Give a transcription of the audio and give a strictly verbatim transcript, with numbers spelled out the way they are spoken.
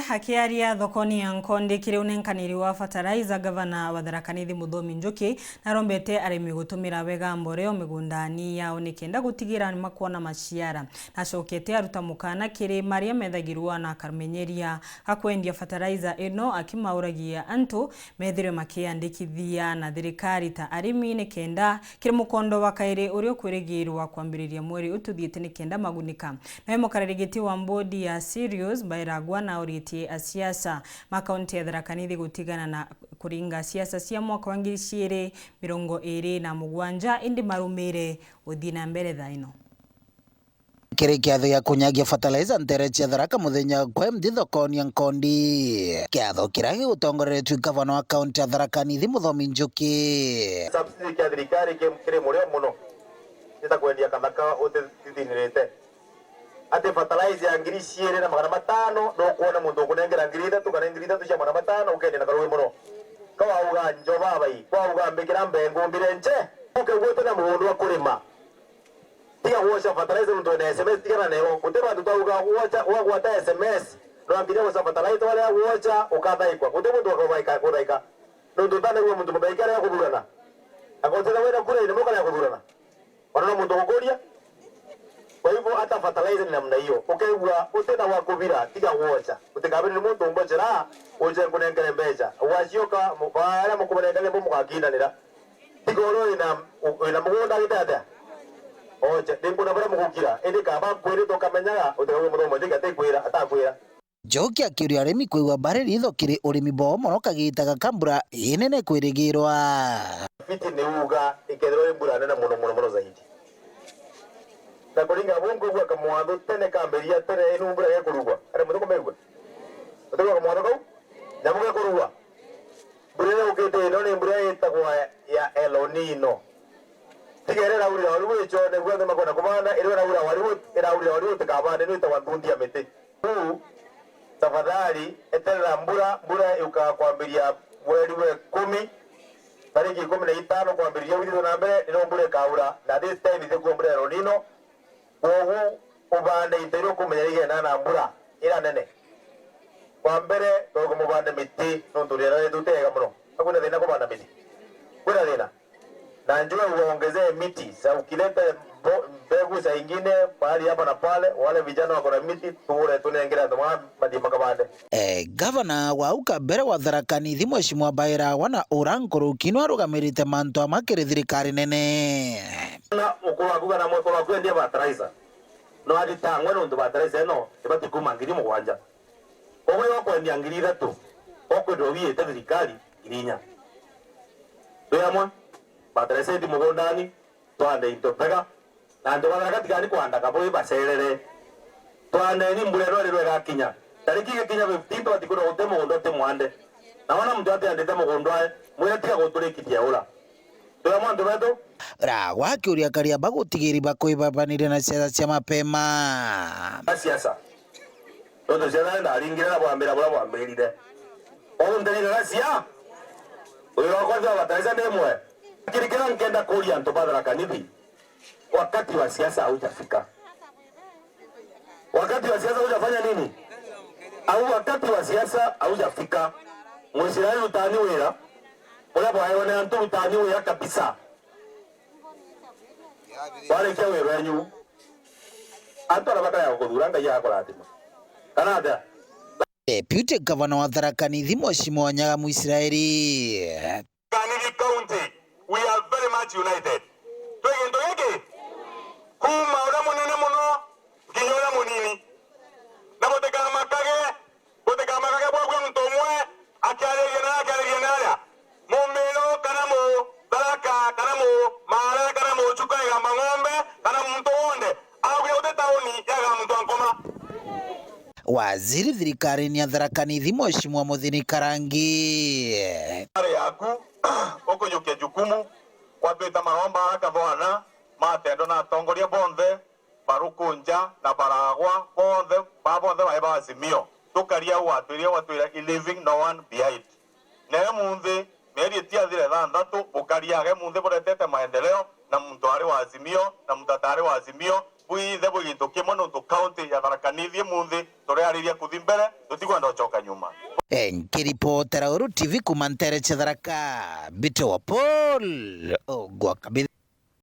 Akiaria thokoni ya Nkondi kiri unenkaniri wa fertilizer, gavana wa Tharaka Nithi Muthomi Njuki narombete arimi gutumira wega mboreo migundani yao nikenda gutigira nimakwona maciara. Nacokete aruta mukana kiri maria methagirwa na akamenyeria ga kwendia fertilizer ino, akimauragia antu methirwe makiandikithia na thirikari ta arimi nikenda kiri mukondo wa kairi uria ukwirigirwa kwambiriria mweri ututhiite nikenda magunika. Nawe mukariri giti wa mbodi ya Sirius Bairagwa nauritie asiasa ma kaunti ya Tharaka Nithi gutigana na kuringa siasa cia mwaka wa ngiri ciiri mirongo iiri na mugwanja, indi marumire uthii na mbere thaa ino. Kiri kiatho gia kunyagia fertilizer ntere cia Tharaka muthenya kwa M D thokoni ya Nkondi. Kiatho kiria gigutongoreretue gavana wa kaunti ya Tharaka Nithi Muthomi Njuki. Subsidy kia thirikari ki-, kiri murio muno. Nita kwendia kathaka utithinirite. Ati fertilizer ya ngiri ciiri na magana matano, nukwona muntu ukunengera ngiri ithatu kana ngiri ithatu cia magana matano, ukendia na karugi muno. Ka wauga njo babai, kwauga mbikira mbengu mbire nche, ukegua utina mugunda wa kurima. Tiga gwocha fertilizer nuntu wina S M S, tigana nayo. Guti bantu twauga gwocha, wagwata S M S, no nginya gwocha fertilizer, waria gwocha, ukathaikwa. Guti muntu akathaika, kuthaika. Nuntu utanaigua muntu muthaika aria kuthurana. Akotira wina kura ine moka ya kuthurana. Ona no muntu gukuria. Kwa hivyo hata fertilizer ni namna hiyo. Ukaigua utina wa kubira, tiga gwocha. Utikabire ni muntu umbochera, uche nkunenkere mbecha. Gwacioka, mu-, baria mukumunengere bo mugakindanira. Tiga uria wina, wina mugunda agite atia? Oche, ndikwona baria mugukira. Indi kaba akwirite ukamenyaga, utikauge muthomo, ndiga atikwira, atakwira. Njuki akiuria arimi kwigua bari ritho kiri urimi bwao mono kagita gaka mbura inene kwirigirwa. Fiti ni uga ikethirwa i mbura nene muno, muno, muno zaidi. Na kuringa bu nkwigua kamwatho tene kambiria tene, inu mbura gekurugwa. Ari muthuko mbeigua? Muthuko kamwatho kau? Nyamu gekurugwa. Mbura iria yukite ino ni mbura itagwa ya El Nino. Tiga iria iraurira wari wicho, niguo antu makwenda kubanda, iria iraurira wari ut-, iraurira wari utikabande, ni itagwa nthundi ya miti. Uu, tafadhali, eterera mbura, mbura yukaa kwambiria mweri wa ikumi, tariki ikumi na itano kwambiriria wiki na mbere, nino mbura ikaura, na this time ithikuo mbura ya El Nino. Kwogu ubande into iria ukumenya igenda na mbura ira nene. Kwa mbere, twaigua mubande miti, nontu riera ritu ti riega muno. Ka kwina thina kubanda miti? Kwina thina? Na njue uongezee miti, sa ukilete mbo-, mbegu saa ingine, pahali hapa na pale, wale vijana wako na miti, tugure tunengere antu ma mathie makabande. Eh, gavana wa au kabere wa Tharaka Nithi, Mheshimiwa Bairagwa na ura nkuruki nwe arugamirite mantu amwe kiri thirikari nene. Na mukuru waku kana mwekuru waku endia fertilizer, no athitangwe nontu fertilizer ino ibati kuma ngiri mugwanja. Koguo yo kwendia ngiri ithatu, okwithirwa wiite thirikari ngiri inya. Twi amwe, fertilizer iti mugundani, twande into mbega, na antu ba Tharaka tigani kwanda kabui bacerere. Twandeni mbura ino irirwe igakinya. Tariki igikinya fifteen twatikwirwa guti mugunda uti mwande. Na wona muntu atiandite mugunda wae, mwire tiga guturikithia ura. Twi amwe antu betu? Ra gwakiuria karia bagutigiri bakwibabaniria na siasa cia mapema. Na siasa. Nontu ciana ndaringire na bwambira buria bwambirire. Ou nderire na cia. Wira wakwa nthi wa fertilizer ndi imwe. Lakini kiria nkenda kuria antu ba Tharaka Nithi, wakati wa siasa haujafika. Wakati wa siasa haujafanya nini? Au wakati wa siasa haujafika. Mwisraeli rutani wira. Buria bwaewa ni antu rutani wira kabisa. Bwarikia wira wenyu, antu aria bakarega gukuthura, Ngai agakurathima. Kana atia? Deputy Governor wa Tharaka Nithi, Mheshimiwa Nyaga Mwisraeli. Kanithi County, we are very much united. Twi gintu giki? Kuma uria munene muno nginya uria munini. Na butikamakage, butikamakage bwagua muntu umwe akiariria na akiariria na aria. Mumiru kana Mutharaka kana Mumaara kana Muchuka egamba ng'ombe kana muntu wonthe augire guti tauni yagamba muntu wa Nkoma. Waziri thirikarine ya Tharaka Nithi, Mheshimiwa Muthini Karangi. Ari yaku ukujukia jukumu, kwambita maromba akathwana matendo na atongoria bonthe, Barukunja na Baragwa bonthe, ba bonthe bai ba Azimio. Tukaria gwatwiria gwatwira i leaving no one behind. Na imunthi, mieri itiathire thanthatu, bukariaga imunthi buretete maendeleo, na muntu ari wa Azimio, na muntu atari wa Azimio, Bwinthe bwi gintu kimwe, nontu kaunti ya Tharaka Nithi munthi turiariria kuthi mbere, tutikwenda ucoka nyuma. Nkiripotera Uru T V kuma ntere cia Tharaka, Mbite wa Paul Ogwa Kabithi.